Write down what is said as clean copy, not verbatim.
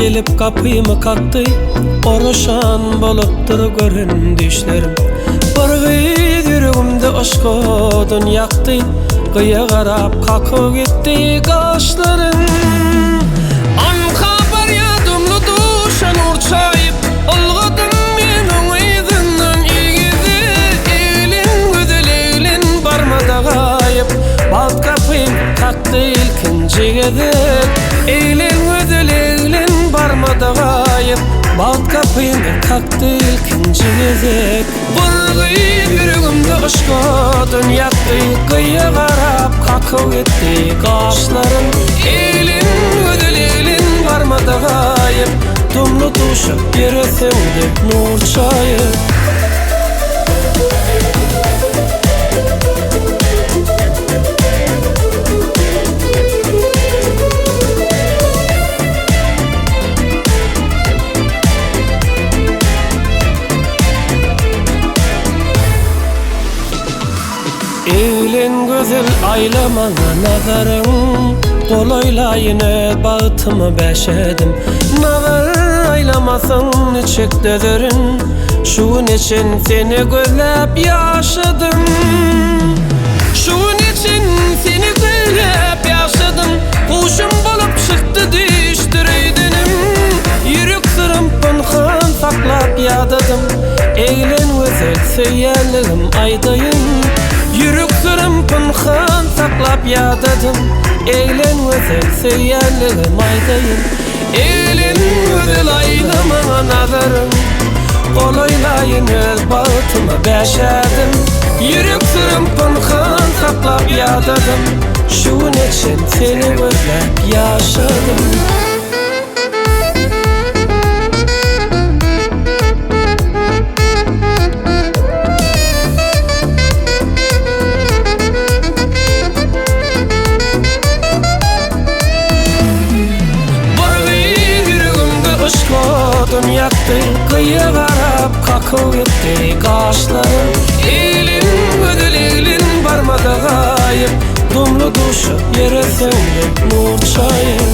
Gelip gapymy kakdy, Oraşan bolupdyr gören düýşlerim. Bir gyz ýüregimde yşk odun ýakdy, Gyýa garap kakyp gitdi gaşlaryn. Anka barýa dumly duşa nur çaýyp, Ylgadym men oň yzyndan ilgezek. Eglen gözel eglen barmada gaýyp, Bagt gapym kakdy ilkinji gezek. Eglen gözel eglen barmada gaýyp, Bagt gapymy kakdy ilkinji gezek. Bir gyz ýüregimde yşk odun ýakdy, Gyýa garap kakyp gitdi gaşlaryn. Eglen gözel eglen barmada gaýyp, Dumly duşa ýere siňdi nur çaýyp. Eglen gözel aýla maňa nazaryň, Golaýlaýyn öz bagtyma bäşedim. Nazar aýlamasaň niçik dözerin, Şu güne çen seni gözläp ýaşadym. Şu güne çen seni gözläp ýaşadym, Guşum bolup çykdy düýşdür öýdenim. Ýürek syrym pynhan saklap ýadadym, Eglen gözel söýýänligim aýdaýyn. Ýürek syrym pynhan saklap ýadadym, Eglen gözel söýýänligim aýdaýyn. Eglen gözel aýla maňa nazaryň, Golaýlaýyn öz bagtyma bäşädim. Ýürek syrym pynhan saklap ýadadym, Şu güne çen seni gözläp ýaşadym. Bir gyz ýüregimde yşk odun ýakdy, Gyýa garap kakyp gitdi gaşlaryn. Eglen gözel eglen barmada gaýyp, Dumly duşa ýere siňdi nur çaýyp.